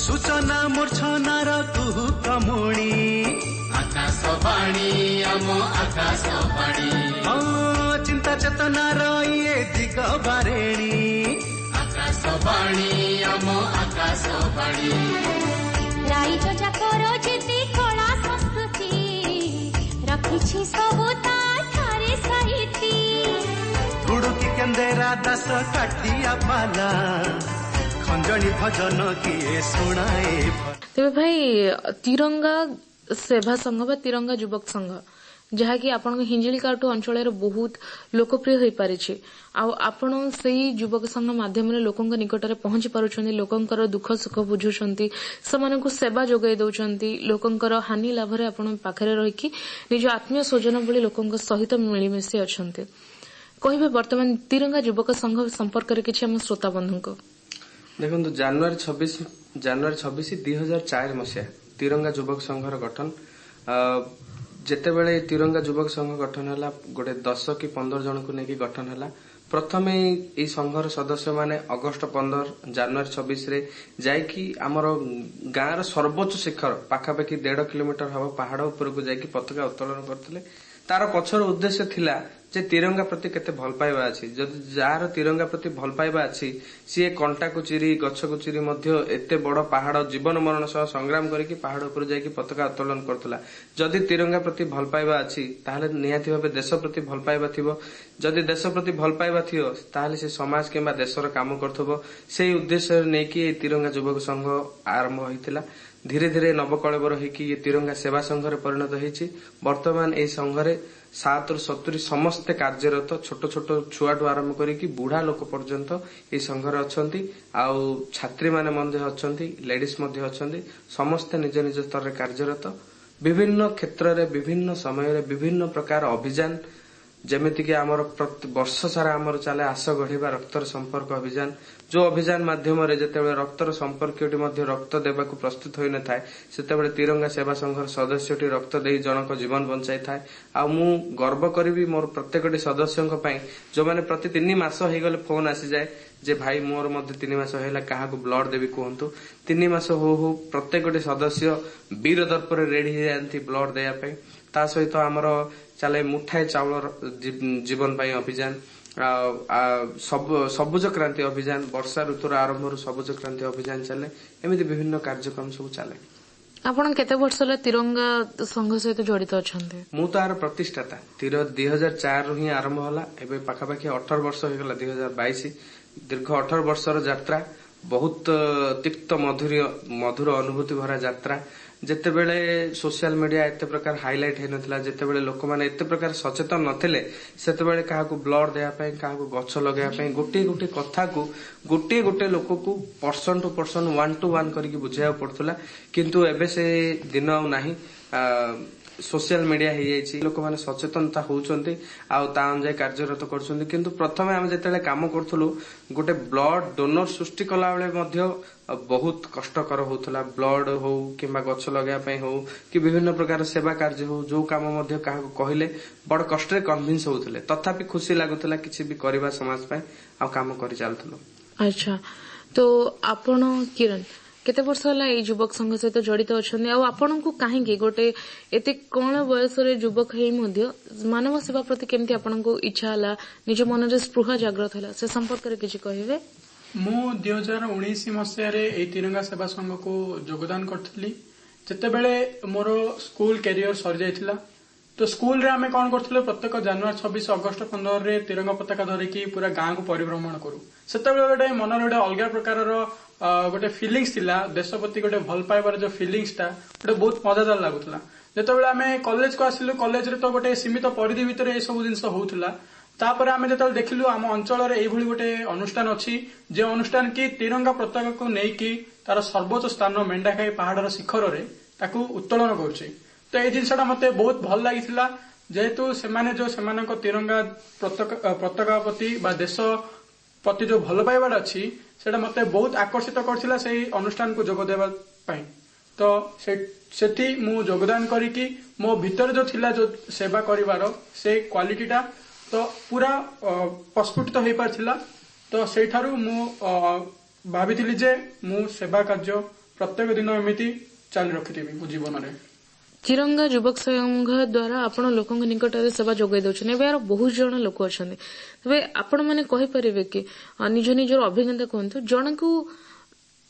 ସୂଚନା ମୂର୍ଚ୍ଛନାର କୁହୁକମୁଣି। ଆକାଶବାଣୀ, ଆମ ଆକାଶବାଣୀ। ହଁ, ଚିନ୍ତା ଚେତନାର ଇଏ ଦିଗ ବାରେଣୀ। ଆକାଶବାଣୀ, ଆମ ଆକାଶବାଣୀ। ରାଇଜ ଯାକର ଯେତେ କଳା ସଂସ୍କୃତି, ରଖିଛି ସବୁ ତା ଠାରେ ସାଇତି। ଧୁଡୁକି, କେନ୍ଦେରା, ଦାସ କାଠିଆ ପାଲା, ଖଞ୍ଜଣି, ଭଜନ କିଏ ଶୁଣାଏ। ତେବେ ଭାଇ, ତିରଙ୍ଗା ସେବା ସଂଘ ବା ତିରଙ୍ଗା ଯୁବକ ସଂଘ, ଯାହାକି ଆପଣଙ୍କ ହିଞ୍ଜିଳିକାଟୁ ଅଞ୍ଚଳରେ ବହୁତ ଲୋକପ୍ରିୟ ହୋଇପାରିଛି, ଆଉ ଆପଣ ସେଇ ଯୁବକ ସଂଘ ମାଧ୍ୟମରେ ଲୋକଙ୍କ ନିକଟରେ ପହଞ୍ଚି ପାରୁଛନ୍ତି, ଲୋକଙ୍କର ଦୁଃଖ ସୁଖ ବୁଝୁଛନ୍ତି, ସେମାନଙ୍କୁ ସେବା ଯୋଗାଇ ଦଉଛନ୍ତି, ଲୋକଙ୍କର ହାନି ଲାଭରେ ଆପଣ ପାଖରେ ରହିକି ନିଜ ଆତ୍ମୀୟ ସ୍ୱଜନ ଭଳି ଲୋକଙ୍କ ସହିତ ମିଳିମିଶି ଅଛନ୍ତି। କହିବେ ବର୍ତ୍ତମାନ ତିରଙ୍ଗା ଯୁବକ ସଂଘ ସମ୍ପର୍କରେ କିଛି ଆମ ଶ୍ରୋତା ବନ୍ଧୁଙ୍କୁ? ଦେଖନ୍ତୁ, ଜାନୁଆରୀ 26, ଜାନୁଆରୀ 26, 2004 ମସିହା ତିରଙ୍ଗା ଯୁବକ ସଂଘର ଗଠନ। ଯେତେବେଳେ ତିରଙ୍ଗା ଯୁବକ ସଂଘ ଗଠନ ହେଲା, ଗୋଟେ 10 କି 15 ଜଣଙ୍କୁ ନେଇକି ଗଠନ ହେଲା। ପ୍ରଥମେ ଏଇ ସଂଘର ସଦସ୍ୟମାନେ ଅଗଷ୍ଟ 15, ଜାନୁଆରୀ 26ରେ ଯାଇକି ଆମର ଗାଁର ସର୍ବୋଚ୍ଚ ଶିଖର, ପାଖାପାଖି 1.5 କିଲୋମିଟର ହବ ପାହାଡ ଉପରକୁ ଯାଇକି ପତାକା ଉତ୍ତୋଳନ କରିଥିଲେ। ତାର ପଛର ଉଦ୍ଦେଶ୍ୟ ଥିଲା ଯେ ତିରଙ୍ଗା ପ୍ରତି କେତେ ଭଲ ପାଇବା ଅଛି। ଯଦି ଯାହାର ତିରଙ୍ଗା ପ୍ରତି ଭଲ ପାଇବା ଅଛି, ସିଏ କଣ୍ଟାକୁ ଚିରି, ଗଛକୁ ଚିରି ମଧ୍ୟ ଏତେ ବଡ ପାହାଡ ଜୀବନ ମରଣ ସହ ସଂଗ୍ରାମ କରିକି ପାହାଡ ଉପରେ ଯାଇକି ପତାକା ଉତ୍ତୋଳନ କରୁଥିଲା। ଯଦି ତିରଙ୍ଗା ପ୍ରତି ଭଲ ପାଇବା ଅଛି, ତାହେଲେ ନିହାତି ଭାବେ ଦେଶ ପ୍ରତି ଭଲ ପାଇବା ଥିବ। ଯଦି ଦେଶ ପ୍ରତି ଭଲ ପାଇବା ଥିବ, ତାହେଲେ ସେ ସମାଜ କିମ୍ବା ଦେଶର କାମ କରୁଥିବ। ସେଇ ଉଦ୍ଦେଶ୍ୟରେ ନେଇକି ଏଇ ତିରଙ୍ଗା ଯୁବକ ସଂଘ ଆରମ୍ଭ ହୋଇଥିଲା। ଧୀରେ ଧୀରେ ନବକଳେବର ହେଇକି ଇଏ ତିରଙ୍ଗା ସେବା ସଂଘରେ ପରିଣତ ହେଇଛି। ବର୍ତ୍ତମାନ ଏହି ସଂଘରେ 7ରୁ 70 ସମସ୍ତେ କାର୍ଯ୍ୟରତ। ଛୋଟ ଛୋଟ ଛୁଆଠୁ ଆରମ୍ଭ କରିକି ବୁଢା ଲୋକ ପର୍ଯ୍ୟନ୍ତ ଏହି ସଂଘରେ ଅଛନ୍ତି, ଆଉ ଛାତ୍ରୀମାନେ ମଧ୍ୟ ଅଛନ୍ତି, ଲେଡିଜ ମଧ୍ୟ ଅଛନ୍ତି। ସମସ୍ତେ ନିଜ ନିଜ ସ୍ତରରେ କାର୍ଯ୍ୟରତ। ବିଭିନ୍ନ କ୍ଷେତ୍ରରେ, ବିଭିନ୍ନ ସମୟରେ ବିଭିନ୍ନ ପ୍ରକାର ଅଭିଯାନ, ଯେମିତିକି ଆମର ବର୍ଷ ସାରା ଆମର ଚାଲେ ଆସ ଗଢିବା ରକ୍ତର ସମ୍ପର୍କ ଅଭିଯାନ। ଯୋଉ ଅଭିଯାନ ମାଧ୍ୟମରେ ଯେତେବେଳେ ରକ୍ତର ସମ୍ପର୍କୀୟଟି ମଧ୍ୟ ରକ୍ତ ଦେବାକୁ ପ୍ରସ୍ତୁତ ହୋଇନଥାଏ, ସେତେବେଳେ ତିରଙ୍ଗା ସେବା ସଂଘର ସଦସ୍ୟଟି ରକ୍ତ ଦେଇ ଜଣଙ୍କ ଜୀବନ ବଞ୍ଚାଇଥାଏ। ଆଉ ମୁଁ ଗର୍ବ କରିବି ମୋର ପ୍ରତ୍ୟେକଟି ସଦସ୍ୟଙ୍କ ପାଇଁ, ଯୋଉମାନେ ପ୍ରତି 3 ମାସ ହେଇଗଲେ ଫୋନ ଆସିଯାଏ ଯେ ଭାଇ, ମୋର ମଧ୍ୟ 3 ମାସ ହେଲା, କାହାକୁ ବ୍ଲଡ ଦେବି କୁହନ୍ତୁ। 3 ମାସ ହଉ ହଉ ପ୍ରତ୍ୟେକଟି ସଦସ୍ୟ ବୀର ଦର୍ପରେ ରେଡି ହେଇଯାଆନ୍ତି ବ୍ଲଡ ଦେବା ପାଇଁ। ତା ସହିତ ଆମର ଚାଲେ ମୁଠାଏ ଚାଉଳ ଜୀବନ ପାଇଁ ଅଭିଯାନ, ଆଉ ସବୁଜ କ୍ରାନ୍ତି ଅଭିଯାନ। ବର୍ଷା ଋତୁର ଆରମ୍ଭରୁ ସବୁଜ କ୍ରାନ୍ତି ଅଭିଯାନ ଚାଲେ। ଏମିତି ବିଭିନ୍ନ କାର୍ଯ୍ୟକ୍ରମ ସବୁ ଚାଲେ। ଆପଣ କେତେ ବର୍ଷ ହେଲା ତିରଙ୍ଗା ସଂଘ ସହିତ ଜଡିତ ଅଛନ୍ତି? ମୁଁ ତ ଆର ପ୍ରତିଷ୍ଠାତା। 2004ରୁ ହିଁ ଆରମ୍ଭ ହେଲା। ଏବେ ପାଖାପାଖି 18 ବର୍ଷ ହେଇଗଲା, 2022। ଦୀର୍ଘ 18 ବର୍ଷର ଯାତ୍ରା, ବହୁତ ତିକ୍ତ ମଧୁର ଅନୁଭୂତି ଭରା ଯାତ୍ରା। ଯେତେବେଳେ ସୋସିଆଲ ମିଡିଆ ଏତେ ପ୍ରକାର ହାଇଲାଇଟ ହେଇନଥିଲା, ଯେତେବେଳେ ଲୋକମାନେ ଏତେ ପ୍ରକାର ସଚେତନ ନଥିଲେ, ସେତେବେଳେ କାହାକୁ ବ୍ଲଡ ଦେବା ପାଇଁ, କାହାକୁ ଗଛ ଲଗାଇବା ପାଇଁ ଗୋଟିଏ ଗୋଟିଏ କଥାକୁ ଗୋଟିଏ ଗୋଟିଏ ଲୋକକୁ person to person, one to one କରିକି ବୁଝେଇବାକୁ ପଡୁଥିଲା। କିନ୍ତୁ ଏବେ ସେ ଦିନ ଆଉ ନାହିଁ। ସୋସିଆଲ ମିଡିଆ ହେଇଯାଇଛି, ଲୋକମାନେ ସଚେତନତା ହଉଛନ୍ତି ଆଉ ତା ଅନୁଯାୟୀ କାର୍ଯ୍ୟରତ କରୁଛନ୍ତି। କିନ୍ତୁ ପ୍ରଥମେ ଆମେ ଯେତେବେଳେ କାମ କରୁଥିଲୁ, ଗୋଟେ ବ୍ଲଡ ଡୋନର ସୃଷ୍ଟି କଲାବେଳେ ମଧ୍ୟ ବହୁତ କଷ୍ଟକର ହଉଥିଲା। ବ୍ଲଡ ହଉ କିମ୍ବା ଗଛ ଲଗାଇବା ପାଇଁ ହଉ କି ବିଭିନ୍ନ ପ୍ରକାର ସେବା କାର୍ଯ୍ୟ ହଉ, ଯୋଉ କାମ ମଧ୍ୟ କାହାକୁ କହିଲେ ବଡ କଷ୍ଟରେ କନଭିନ୍ସ ହଉଥିଲେ। ତଥାପି ଖୁସି ଲାଗୁଥିଲା କିଛି ବି କରିବା ସମାଜ ପାଇଁ, ଆଉ କାମ କରି ଚାଲୁଥିଲୁ। ଆଚ୍ଛା, ତ ଆପଣ କିରଣ, କେତେ ବର୍ଷ ହେଲା ଏଇ ଯୁବକ ସଂଘ ସହିତ ଜଡିତ ଅଛନ୍ତି, ଆଉ ଆପଣଙ୍କୁ କାହିଁକି ଗୋଟେ ଏତେ କଅଁଳ ବୟସରେ ଯୁବକ ହେଇ ମଧ୍ୟ ମାନବ ସେବା ପ୍ରତି କେମିତି ଆପଣଙ୍କୁ ଇଚ୍ଛା ହେଲା, ନିଜ ମନରେ ସ୍ପୃହା ଜାଗ୍ରତ ହେଲା, ସେ ସମ୍ପର୍କରେ କିଛି କହିବେ? ମୁଁ 2019 ମସିହାରେ ଏଇ ତିରଙ୍ଗା ସେବା ସଂଘକୁ ଯୋଗଦାନ କରିଥିଲି, ଯେତେବେଳେ ମୋର ସ୍କୁଲ କ୍ୟାରିୟର ସରିଯାଇଥିଲା। ତ ସ୍କୁଲରେ ଆମେ କଣ କରୁଥିଲୁ, ପ୍ରତ୍ୟେକ ଜାନୁଆରୀ 26, ଅଗଷ୍ଟ 15ରେ ତିରଙ୍ଗା ପତାକା ଧରିକି ପୁରା ଗାଁକୁ ପରିଭ୍ରମଣ କରୁ। ସେତେବେଳେ ଗୋଟେ ମନରେ ଗୋଟେ ଅଲଗା ପ୍ରକାରର ଗୋଟେ ଫିଲିଙ୍ଗସ ଥିଲା। ଦେଶ ପ୍ରତି ଗୋଟେ ଭଲ ପାଇବାର ଯୋଉ ଫିଲିଙ୍ଗସଟା, ଗୋଟେ ବହୁତ ମଜାଦାର ଲାଗୁଥିଲା। ଯେତେବେଳେ ଆମେ କଲେଜକୁ ଆସିଲୁ, କଲେଜରେ ତ ଗୋଟେ ସୀମିତ ପରିଧି ଭିତରେ ଏସବୁ ଜିନିଷ ହଉଥିଲା। ତାପରେ ଆମେ ଯେତେବେଳେ ଦେଖିଲୁ ଆମ ଅଞ୍ଚଳରେ ଏଇଭଳି ଗୋଟେ ଅନୁଷ୍ଠାନ ଅଛି, ଯେ ଅନୁଷ୍ଠାନ କି ତିରଙ୍ଗା ପତାକାକୁ ନେଇକି ତାର ସର୍ବୋଚ୍ଚ ସ୍ଥାନ ମେଣ୍ଢାଖାଇ ପାହାଡର ଶିଖରରେ ତାକୁ ଉତ୍ତୋଳନ କରୁଛି, ତ ଏଇ ଜିନିଷଟା ମତେ ବହୁତ ଭଲ ଲାଗିଥିଲା। ଯେହେତୁ ସେମାନେ ଯୋଉ ସେମାନଙ୍କ ତିରଙ୍ଗା ପତାକା ପ୍ରତି ବା ଦେଶ ପ୍ରତି ଯୋଉ ଭଲ ପାଇବାଟା ଅଛି, ସେଇଟା ମତେ ବହୁତ ଆକର୍ଷିତ କରିଥିଲା ସେଇ ଅନୁଷ୍ଠାନକୁ ଯୋଗ ଦେବା ପାଇଁ। ତ ସେଠି ମୁଁ ଯୋଗଦାନ କରିକି ମୋ ଭିତରେ ଯୋଉ ଥିଲା ଯୋଉ ସେବା କରିବାର ସେଇ କ୍ୱାଲିଟିଟା ତ ପୁରା ପ୍ରସ୍ଫୁଟିତ ହେଇପାରିଥିଲା। ତ ସେଇଠାରୁ ମୁଁ ଭାବିଥିଲି ଯେ ମୁଁ ସେବା କାର୍ଯ୍ୟ ପ୍ରତ୍ୟେକ ଦିନ ଏମିତି ଚାଲି ରଖିଥିବି ମୋ ଜୀବନରେ। ତିରଙ୍ଗା ଯୁବକ ସଂଘ ଦ୍ୱାରା ଆପଣ ଲୋକଙ୍କ ନିକଟରେ ସେବା ଯୋଗାଇ ଦଉଛନ୍ତି। ଏବେ ଏହାର ବହୁତ ଜଣ ଲୋକ ଅଛନ୍ତି। ତେବେ ଆପଣ ମାନେ କହିପାରିବେ କି, ନିଜ ନିଜର ଅଭିଜ୍ଞତା କୁହନ୍ତୁ, ଜଣକୁ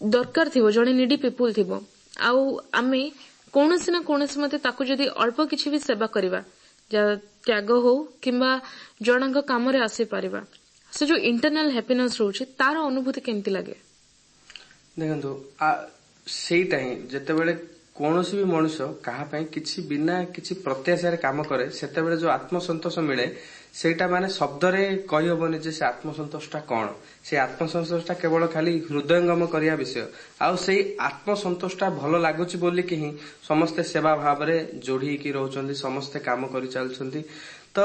ଦରକାର ଥିବ, ଜଣେ ନିଡି ପିପୁଲ ଥିବ, ଆଉ ଆମେ କୌଣସି ନା କୌଣସି ମତେ ତାକୁ ଯଦି ଅଳ୍ପ କିଛି ବି ସେବା କରିବା, ଯାହା ତ୍ୟାଗ ହଉ କିମ୍ବା ଜଣଙ୍କ କାମରେ ଆସିପାରିବା, ସେ ଯୋଉ ଇଣ୍ଟରନାଲ ହ୍ୟାପିନେସ୍ ରହୁଛି ତାର ଅନୁଭୂତି କେମିତି ଲାଗେ? ଦେଖନ୍ତୁ, ସେଇଟା ହିଁ ଯେତେବେଳେ କୌଣସି ବି ମଣିଷ କାହା ପାଇଁ କିଛି ବିନା କିଛି ପ୍ରତ୍ୟାଶାରେ କାମ କରେ, ସେତେବେଳେ ଯୋଉ ଆତ୍ମସନ୍ତୋଷ ମିଳେ ସେଇଟା ମାନେ ଶବ୍ଦରେ କହିହବନି ଯେ ସେ ଆତ୍ମସନ୍ତୋଷଟା କଣ। ସେ ଆତ୍ମସନ୍ତୋଷଟା କେବଳ ଖାଲି ହୃଦୟଙ୍ଗମ କରିବା ବିଷୟ। ଆଉ ସେଇ ଆତ୍ମସନ୍ତୋଷଟା ଭଲ ଲାଗୁଛି ବୋଲିକି ହିଁ ସମସ୍ତେ ସେବା ଭାବରେ ଯୋଡି ହେଇକି ରହୁଛନ୍ତି, ସମସ୍ତେ କାମ କରି ଚାଲୁଛନ୍ତି। ତ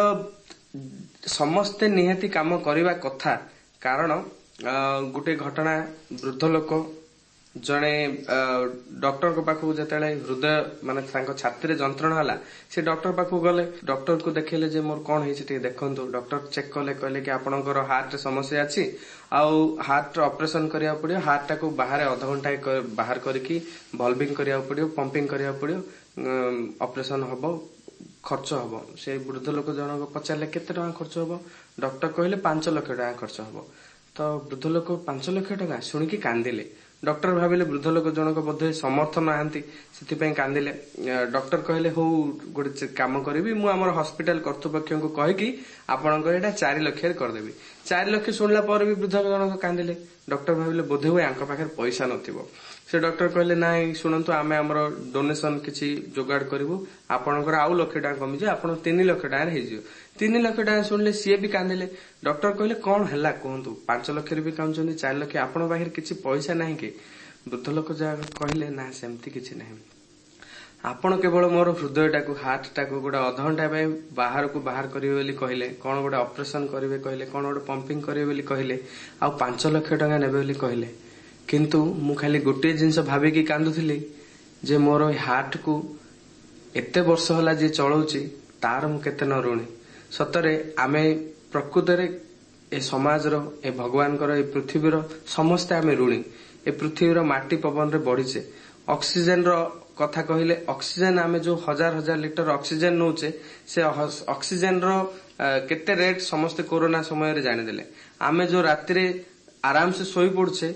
ସମସ୍ତେ ନିହାତି କାମ କରିବା କଥା। କାରଣ ଗୋଟେ ଘଟଣା, ବୃଦ୍ଧ ଲୋକ ଜଣେ ଡକ୍ଟରଙ୍କ ପାଖକୁ ଯେତେବେଳେ ହୃଦୟ ମାନେ ତାଙ୍କ ଛାତିରେ ଯନ୍ତ୍ରଣା ହେଲା, ସେ ଡକ୍ଟର ପାଖକୁ ଗଲେ। ଡକ୍ଟରକୁ ଦେଖେଇଲେ ଯେ ମୋର କଣ ହେଇଛି ଟିକେ ଦେଖନ୍ତୁ। ଡକ୍ଟର ଚେକ୍ କଲେ, କହିଲେ କି ଆପଣଙ୍କର ହାର୍ଟରେ ସମସ୍ୟା ଅଛି ଆଉ ହାର୍ଟ ଅପରେସନ କରିବାକୁ ପଡିବ, ହାର୍ଟଟାକୁ ବାହାରେ ଅଧଘଣ୍ଟା ବାହାର କରିକି ଭଲଭିଂ କରିବାକୁ ପଡିବ, ପମ୍ପିଂ କରିବାକୁ ପଡିବ, ଅପରେସନ ହବ, ଖର୍ଚ୍ଚ ହବ। ସେ ବୃଦ୍ଧ ଲୋକ ଜଣକ ପଚାରିଲେ କେତେ ଟଙ୍କା ଖର୍ଚ୍ଚ ହବ? ଡକ୍ଟର କହିଲେ 5 ଲକ୍ଷ ଟଙ୍କା ଖର୍ଚ୍ଚ ହବ। ତ ବୃଦ୍ଧ ଲୋକ 5 ଲକ୍ଷ ଟଙ୍କା ଶୁଣିକି କାନ୍ଦିଲେ। ଡକ୍ଟର ଭାବିଲେ ବୃଦ୍ଧ ଲୋକ ଜଣକ ବୋଧେ ସମର୍ଥ ନାହାନ୍ତି, ସେଥିପାଇଁ କାନ୍ଦିଲେ। ଡକ୍ଟର କହିଲେ ହଉ ଗୋଟେ କାମ କରିବି, ମୁଁ ଆମର ହସ୍ପିଟାଲ କର୍ତ୍ତୃପକ୍ଷଙ୍କୁ କହିକି ଆପଣଙ୍କର ଏଇଟା 4 ଲକ୍ଷରେ କରିଦେବି। 4 ଲକ୍ଷ ଶୁଣିଲା ପରେ ବି ବୃଦ୍ଧ ଜଣକ କାନ୍ଦିଲେ। ଡକ୍ଟର ଭାବିଲେ ବୋଧେ ହୁଏ ଆଙ୍କ ପାଖରେ ପଇସା ନଥିବ। ସେ ଡକ୍ଟର କହିଲେ ନାଇଁ ଶୁଣନ୍ତୁ, ଆମେ ଆମର ଡୋନେସନ କିଛି ଯୋଗାଡ଼ କରିବୁ, ଆପଣଙ୍କର ଆଉ ଲକ୍ଷେ ଟଙ୍କା କମିଯିବ, ଆପଣ 3 ଲକ୍ଷ ଟଙ୍କାରେ ହେଇଯିବ। 3 ଲକ୍ଷ ଟଙ୍କା ଶୁଣିଲେ ସିଏ ବି କାନ୍ଦିଲେ। ଡକ୍ଟର କହିଲେ କଣ ହେଲା କୁହନ୍ତୁ, 5 ଲକ୍ଷରେ ବି କାନ୍ଦୁଛନ୍ତି, 4 ଲକ୍ଷ, ଆପଣଙ୍କ ପାଖରେ କିଛି ପଇସା ନାହିଁ କି? ବୃଦ୍ଧ ଲୋକ ଯାହା କହିଲେ ନା ସେମିତି କିଛି ନାହିଁ, ଆପଣ କେବଳ ମୋର ହୃଦୟଟାକୁ, ହାର୍ଟଟାକୁ ଗୋଟେ ଅଧଘଣ୍ଟା ପାଇଁ ବାହାରକୁ ବାହାର କରିବେ ବୋଲି କହିଲେ, କଣ ଗୋଟେ ଅପରେସନ କରିବେ କହିଲେ, କଣ ଗୋଟେ ପମ୍ପିଂ କରିବେ ବୋଲି କହିଲେ, ଆଉ 5 ଲକ୍ଷ ଟଙ୍କା ନେବେ ବୋଲି କହିଲେ। କିନ୍ତୁ ମୁଁ ଖାଲି ଗୋଟିଏ ଜିନିଷ ଭାବିକି କାନ୍ଦୁଥିଲି ଯେ ମୋର ଏ ହାର୍ଟକୁ ଏତେ ବର୍ଷ ହେଲା ଯିଏ ଚଳଉଛି ତାର ମୁଁ କେତେ ନ ଋଣୀ। ସତରେ ଆମେ ପ୍ରକୃତରେ ଏ ସମାଜର, ଏ ଭଗବାନଙ୍କର, ଏ ପୃଥିବୀର ସମସ୍ତେ ଆମେ ଋଣୀ। ଏ ପୃଥିବୀର ମାଟି ପବନରେ ବଢିଛେ। ଅକ୍ସିଜେନର କଥା କହିଲେ ଅକ୍ସିଜେନ ଆମେ ଯୋଉ ହଜାର ହଜାର ଲିଟର ଅକ୍ସିଜେନ ନଉଛେ, ସେ ଅକ୍ସିଜେନର କେତେ ରେଟ୍ ସମସ୍ତେ କୋରୋନା ସମୟରେ ଜାଣିଦେଲେ। ଆମେ ଯୋଉ ରାତିରେ ଆରାମସେ ଶୋଇ ପଡୁଛେ,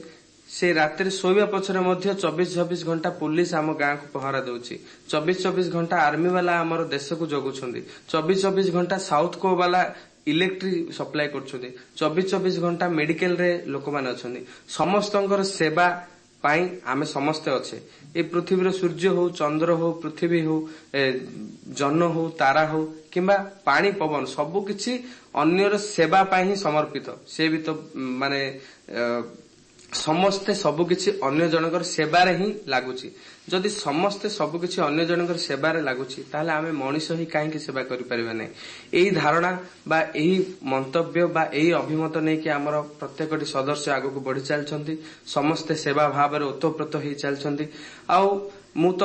ସେ ରାତିରେ ଶୋଇବା ପଛରେ ମଧ୍ୟ 24-24 ଘଣ୍ଟା ପୋଲିସ ଆମ ଗାଁକୁ ପହରା ଦଉଛି, 24-24 ଘଣ୍ଟା ଆର୍ମି ବାଲା ଆମର ଦେଶକୁ ଜଗୁଛନ୍ତି, 24-24 ଘଣ୍ଟା ସାଉଥ କୋ ବାଲା ଇଲେକ୍ଟ୍ରିକ ସପ୍ଲାଏ କରୁଛନ୍ତି, 24-24 ଘଣ୍ଟା ମେଡିକାଲରେ ଲୋକମାନେ ଅଛନ୍ତି। ସମସ୍ତଙ୍କର ସେବା ପାଇଁ ଆମେ ସମସ୍ତେ ଅଛେ। ଏ ପୃଥିବୀର ସୂର୍ଯ୍ୟ ହଉ, ଚନ୍ଦ୍ର ହଉ, ପୃଥିବୀ ହଉ, ଜହ୍ନ ହଉ, ତାରା ହଉ କିମ୍ବା ପାଣି ପବନ, ସବୁ କିଛି ଅନ୍ୟର ସେବା ପାଇଁ ହିଁ ସମର୍ପିତ। ସେ ବି ତ ମାନେ ସମସ୍ତେ ସବୁକିଛି ଅନ୍ୟ ଜଣଙ୍କର ସେବାରେ ହିଁ ଲାଗୁଛି। ଯଦି ସମସ୍ତେ ସବୁକିଛି ଅନ୍ୟ ଜଣଙ୍କର ସେବାରେ ଲାଗୁଛି, ତାହେଲେ ଆମେ ମଣିଷ ହିଁ କାହିଁକି ସେବା କରିପାରିବା ନାହିଁ? ଏଇ ଧାରଣା ବା ଏହି ମନ୍ତବ୍ୟ ବା ଏହି ଅଭିମତ ନେଇକି ଆମର ପ୍ରତ୍ୟେକଟି ସଦସ୍ୟ ଆଗକୁ ବଢି ଚାଲିଛନ୍ତି। ସମସ୍ତେ ସେବା ଭାବରେ ଓତପ୍ରୋତ ହେଇ ଚାଲିଛନ୍ତି। ଆଉ ମୁଁ ତ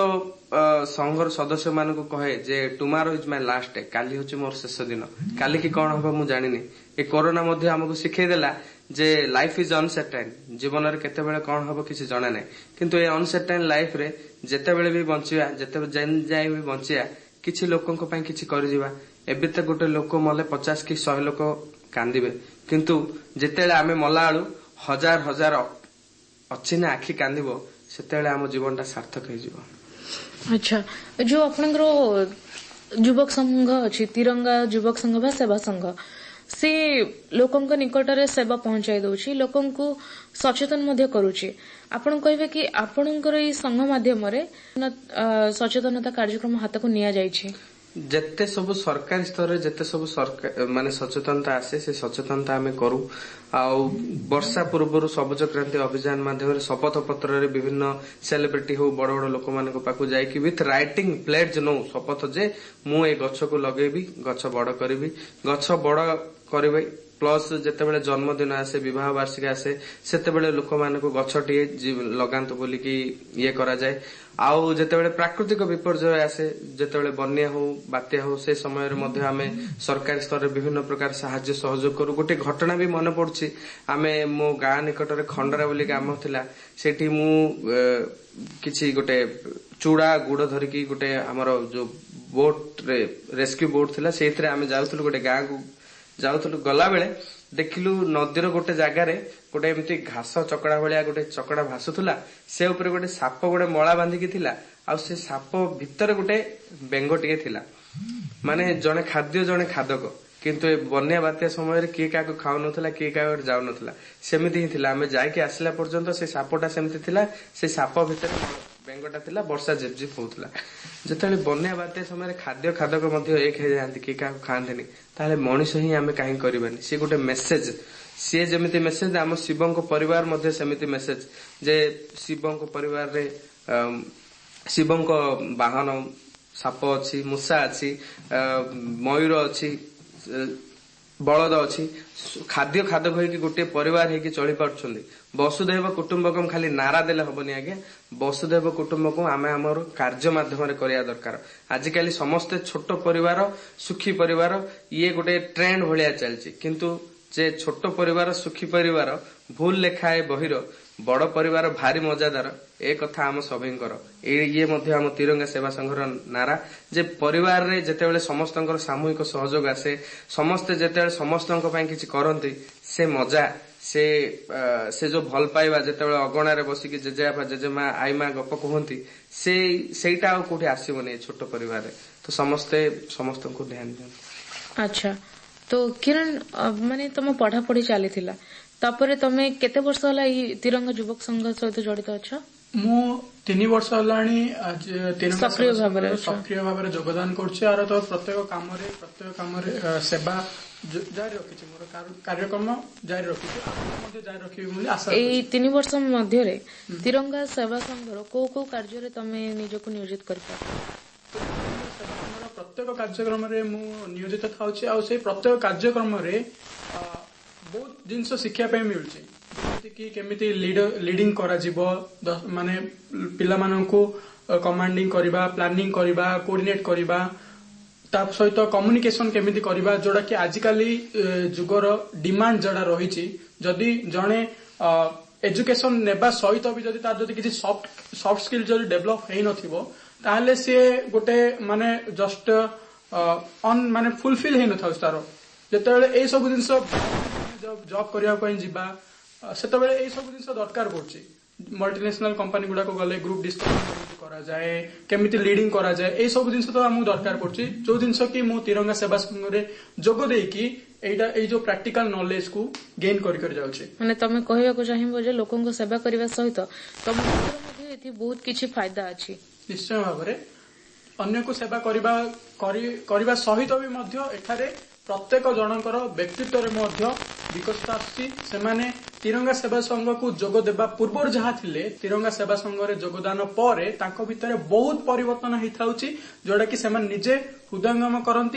ସଂଘର ସଦସ୍ୟମାନଙ୍କୁ କହେ ଯେ tomorrow is my last day, କାଲି ହଉଛି ମୋର ଶେଷ ଦିନ, କାଲିକି କଣ ହବ ମୁଁ ଜାଣିନି। ଏ କରୋନା ମଧ୍ୟ ଆମକୁ ଶିଖେଇ ଦେଲା ଯେ ଲାଇଫ is ଅନସର୍ଟାଇନ, ଜୀବନରେ କେତେବେଳେ କଣ ହବ କିଛି ଜଣା ନାହିଁ। କିନ୍ତୁ ଏ ଅନସର୍ଟାଇନ ଲାଇଫରେ ଯେତେବେଳେ ବି ବଞ୍ଚିବା, ଯେତେବେଳେ ଯାଏ ବି ବଞ୍ଚିବା, କିଛି ଲୋକଙ୍କ ପାଇଁ କିଛି କରିଯିବା। ଏବେ ତ ଗୋଟେ ଲୋକ ମଲେ 50 କି 100 ଲୋକ କାନ୍ଦିବେ, କିନ୍ତୁ ଯେତେବେଳେ ଆମେ ମଲା ବେଳୁ ହଜାର ହଜାର ଅଚିହ୍ନା ଆଖି କାନ୍ଦିବ, ସେତେବେଳେ ଆମ ଜୀବନଟା ସାର୍ଥକ ହେଇଯିବ। ଆଚ୍ଛା, ଯୋଉ ଆପଣଙ୍କର ଯୁବକ ସଂଘ ଅଛି, ତିରଙ୍ଗା ଯୁବକ ସଂଘ ବା ସେବା ସଂଘ, ସେ ଲୋକଙ୍କ ନିକଟରେ ସେବା ପହଞ୍ଚାଇ ଦଉଛି, ଲୋକଙ୍କୁ ସଚେତନ ମଧ୍ୟ କରୁଛି। ଆପଣ କହିବେ କି ଆପଣଙ୍କର ଏଇ ସଂଘ ମାଧ୍ୟମରେ ସଚେତନତା କାର୍ଯ୍ୟକ୍ରମ ହାତକୁ ନିଆଯାଇଛି? ଯେତେ ସବୁ ସରକାରୀ ସ୍ତରରେ ଯେତେ ସବୁ ସରକାର ମାନେ ସଚେତନତା ଆସେ, ସେ ସଚେତନତା ଆମେ କରୁ। ଆଉ ବର୍ଷା ପୂର୍ବରୁ ସବୁଜ କ୍ରାନ୍ତି ଅଭିଯାନ ମାଧ୍ୟମରେ ଶପଥ ପତ୍ରରେ ବିଭିନ୍ନ ସେଲିବ୍ରିଟି ହଉ, ବଡ ବଡ ଲୋକମାନଙ୍କ ପାଖକୁ ଯାଇକି ୱିଥ୍ ରାଇଟିଂ ପ୍ଲେଜ୍ ନଉ ଶପଥ ଯେ ମୁଁ ଏ ଗଛକୁ ଲଗେଇବି, ଗଛ ବଡ କରିବି, ଗଛ ବଡ କରିବି। ପ୍ଲସ୍ ଯେତେବେଳେ ଜନ୍ମଦିନ ଆସେ, ବିବାହ ବାର୍ଷିକ ଆସେ, ସେତେବେଳେ ଲୋକମାନଙ୍କୁ ଗଛଟିଏ ଲଗାନ୍ତୁ ବୋଲିକି ଇଏ କରାଯାଏ। ଆଉ ଯେତେବେଳେ ପ୍ରାକୃତିକ ବିପର୍ଯ୍ୟୟ ଆସେ, ଯେତେବେଳେ ବନ୍ୟା ହଉ, ବାତ୍ୟା ହଉ, ସେ ସମୟରେ ମଧ୍ୟ ଆମେ ସରକାରୀ ସ୍ତରରେ ବିଭିନ୍ନ ପ୍ରକାର ସାହାଯ୍ୟ ସହଯୋଗ କରୁ। ଗୋଟେ ଘଟଣା ବି ମନେ ପଡୁଛି, ଆମେ ମୋ ଗାଁ ନିକଟରେ ଖଣ୍ଡରା ବୋଲି ଗ୍ରାମ ଥିଲା, ସେଠି ମୁଁ କିଛି ଗୋଟେ ଚୁଡା ଗୁଡ ଧରିକି ଗୋଟେ ଆମର ଯୋଉ ବୋଟରେ, ରେସ୍କ୍ୟୁ ବୋଟ ଥିଲା, ସେଇଥିରେ ଆମେ ଯାଉଥିଲୁ, ଗୋଟେ ଗାଁକୁ ଯାଉଥିଲୁ। ଗଲାବେଳେ ଦେଖିଲୁ ନଦୀର ଗୋଟେ ଜାଗାରେ ଗୋଟେ ଏମିତି ଘାସ ଚକଡା ଭଳିଆ ଗୋଟେ ଚକଡା ଭାସୁଥିଲା, ସେ ଉପରେ ଗୋଟେ ସାପ ଗୋଟେ ମଳା ବାନ୍ଧିକି ଥିଲା, ଆଉ ସେ ସାପ ଭିତରେ ଗୋଟେ ବେଙ୍ଗ ଟିକେ ଥିଲା। ମାନେ ଜଣେ ଖାଦ୍ୟ, ଜଣେ ଖାଦକ, କିନ୍ତୁ ଏ ବନ୍ୟା ବାତ୍ୟା ସମୟରେ କିଏ କାହାକୁ ଖାଉନଥିଲା, କିଏ କାହାକୁ ଯାଉନଥିଲା, ସେମିତି ହିଁ ଥିଲା। ଆମେ ଯାଇକି ଆସିଲା ପର୍ଯ୍ୟନ୍ତ ସେ ସାପଟା ସେମିତି ଥିଲା, ସେ ସାପ ଭିତରେ ବେଙ୍ଗଟା ଥିଲା, ବର୍ଷା ଝିପଝିପ ହଉଥିଲା। ଯେତେବେଳେ ବନ୍ୟା ବାତ୍ୟା ସମୟରେ ଖାଦ୍ୟ ଖାଦକ ମଧ୍ୟ ଏକ ହେଇଯାଆନ୍ତି, କିଏ କାହାକୁ ଖାଆନ୍ତିନି, ତାହେଲେ ମଣିଷ ହିଁ ଆମେ କାହିଁକି କରିବାନି? ସିଏ ଗୋଟେ ମେସେଜ। ସିଏ ଯେମିତି ମେସେଜ, ଆମ ଶିବଙ୍କ ପରିବାର ମଧ୍ୟ ସେମିତି ମେସେଜ, ଯେ ଶିବଙ୍କ ପରିବାରରେ ଶିବଙ୍କ ବାହନ ସାପ ଅଛି, ମୂଷା ଅଛି, ମୟୂର ଅଛି, ବଳଦ ଅଛି, ଖାଦ୍ୟ ଖାଦକ ହେଇକି ଗୋଟିଏ ପରିବାର ହେଇକି ଚଳି ପାରୁଛନ୍ତି। ବସୁଧୈବ କୁଟୁମ୍ବକମ୍ ଖାଲି ନାରା ଦେଲେ ହବନି ଆଜ୍ଞା, ବସୁଧୈବ କୁଟୁମ୍ବକମ୍ ଆମେ ଆମର କାର୍ଯ୍ୟ ମାଧ୍ୟମରେ କରିବା ଦରକାର। ଆଜିକାଲି ସମସ୍ତେ ଛୋଟ ପରିବାର, ସୁଖୀ ପରିବାର, ଇଏ ଗୋଟେ ଟ୍ରେଣ୍ଡ ଭଳିଆ ଚାଲିଛି। କିନ୍ତୁ ଯେ ଛୋଟ ପରିବାର ସୁଖୀ ପରିବାର ଭୁଲ ଲେଖାଏ ବହିର, ବଡ ପରିବାର ଭାରି ମଜାଦାର, ଏ କଥା ଆମ ସଭିଙ୍କର। ଇଏ ମଧ୍ୟ ଆମ ତିରଙ୍ଗା ସେବା ସଂଘର ନାରା, ଯେ ପରିବାରରେ ଯେତେବେଳେ ସମସ୍ତଙ୍କର ସାମୂହିକ ସହଯୋଗ ଆସେ, ସମସ୍ତେ ଯେତେବେଳେ ସମସ୍ତଙ୍କ ପାଇଁ କିଛି କରନ୍ତି, ସେ ମଜା, ସେ ଯୋଉ ଭଲ ପାଇବା, ଯେତେବେଳେ ଅଗଣାରେ ବସିକି ଜେଜେବାପା, ଜେଜେମା, ଆଇମା ଗପ କୁହନ୍ତି, ସେଇଟା ଆଉ କୋଉଠି ଆସିବନି ଏ ଛୋଟ ପରିବାରରେ। ତ ସମସ୍ତେ ସମସ୍ତଙ୍କୁ ଧ୍ୟାନ ଦିଅନ୍ତି। ଆଚ୍ଛା, ତ କିରଣ, ମାନେ ତମ ପଢାପଢି ଚାଲିଥିଲା, ତାପରେ ତମେ କେତେ ବର୍ଷ ହେଲା ଏଇ ତିରଙ୍ଗା ଯୁବକ ସଂଘ ସହିତ ଜଡିତ ଅଛ? ମୁଁ 3 ବର୍ଷ ହେଲାଣି ସକ୍ରିୟ ଭାବରେ ସକ୍ରିୟ ଭାବରେ ଯୋଗଦାନ କରୁଛି। ଆର ତ ପ୍ରତ୍ୟେକ କାମରେ ସେବା ଜାରି ରଖିଛି, ମୋର କାର୍ଯ୍ୟକ୍ରମ ଜାରି ରଖିଛି, ମଧ୍ୟ ଜାରି ରଖିବି ବୋଲି ଆଶା। ଏଇ 3 ବର୍ଷ ମଧ୍ୟରେ ତିରଙ୍ଗା ସେବା ସଂଘର କୋଉ କୋଉ କାର୍ଯ୍ୟରେ ତମେ ନିଜକୁ ନିୟୋଜିତ କରିପାରୁଛ? ପ୍ରତ୍ୟେକ କାର୍ଯ୍ୟକ୍ରମରେ ମୁଁ ନିୟୋଜିତ ଥାଉଛି, ଆଉ ସେଇ ପ୍ରତ୍ୟେକ କାର୍ଯ୍ୟକ୍ରମରେ ବହୁତ ଜିନିଷ ଶିଖିବା ପାଇଁ ମିଳୁଛି। ଯେମିତିକି କେମିତି ଲିଡିଂ କରାଯିବ, ମାନେ ପିଲାମାନଙ୍କୁ କମାଣ୍ଡିଂ କରିବା, ପ୍ଲାନିଂ କରିବା, କୋଅର୍ଡିନେଟ କରିବା, ତା ସହିତ କମ୍ୟୁନିକେସନ କେମିତି କରିବା, ଯୋଉଟା କି ଆଜିକାଲି ଯୁଗର ଡିମାଣ୍ଡ ଯୋଉଟା ରହିଛି। ଯଦି ଜଣେ ଏଜୁକେସନ ନେବା ସହିତ ବି ଯଦି ତାର ଯଦି କିଛି ସଫ୍ଟ ସ୍କିଲ୍ ଯଦି ଡେଭଲପ ହେଇନଥିବ, ତାହେଲେ ସିଏ ଗୋଟେ ମାନେ ଜଷ୍ଟ ମାନେ ଫୁଲଫିଲ ହେଇନଥାଉଛି ତାର। ଯେତେବେଳେ ଏଇ ସବୁ ଜିନିଷ ଜବ୍ କରିବା ପାଇଁ ଯିବା, ସେତେବେଳେ ଏଇ ସବୁ ଜିନିଷ ଦରକାର ପଡୁଛି। ମଲ୍ଟିନେସନାଲ କମ୍ପାନୀ ଗୁଡାକ ଗଲେ ଗ୍ରୁପ ଡିସ୍କସନ କେମିତି କରାଯାଏ, କେମିତି ଲିଡିଂ କରାଯାଏ, ଏଇ ସବୁ ଜିନିଷ ତ ଆମକୁ ଦରକାର ପଡୁଛି। ଯୋଉ ଜିନିଷ କି ମୁଁ ତିରଙ୍ଗା ସେବା ସଂଘରେ ଯୋଗ ଦେଇକି ଏଇଟା ଏଇ ଯୋଉ ପ୍ରାକ୍ଟିକାଲ ନଲେଜ କୁ ଗେନ୍ କରି କରି ଯାଉଛି। ମାନେ ତମେ କହିବାକୁ ଚାହିଁବ ଯେ ଲୋକଙ୍କ ସେବା କରିବା ସହିତ ତମ ମଧ୍ୟ ଏଠି ବହୁତ କିଛି ଫାଇଦା ଅଛି। ନିଶ୍ଚୟ ଭାବରେ ଅନ୍ୟକୁ ସେବା କରିବା ସହିତ ବି ମଧ୍ୟ ଏଠାରେ ପ୍ରତ୍ୟେକ ଜଣଙ୍କର ବ୍ୟକ୍ତିତ୍ୱରେ ମଧ୍ୟ ବିକଶିତ ଆସୁଛି। ସେମାନେ ତିରଙ୍ଗା ସେବା ସଂଘକୁ ଯୋଗ ଦେବା ପୂର୍ବରୁ ଯାହା ଥିଲେ, ତିରଙ୍ଗା ସେବା ସଂଘରେ ଯୋଗଦାନ ପରେ ତାଙ୍କ ଭିତରେ ବହୁତ ପରିବର୍ତ୍ତନ ହେଇଥାଉଛି, ଯୋଉଟା କି ସେମାନେ ନିଜେ ହୃଦୟଙ୍ଗମ କରନ୍ତି।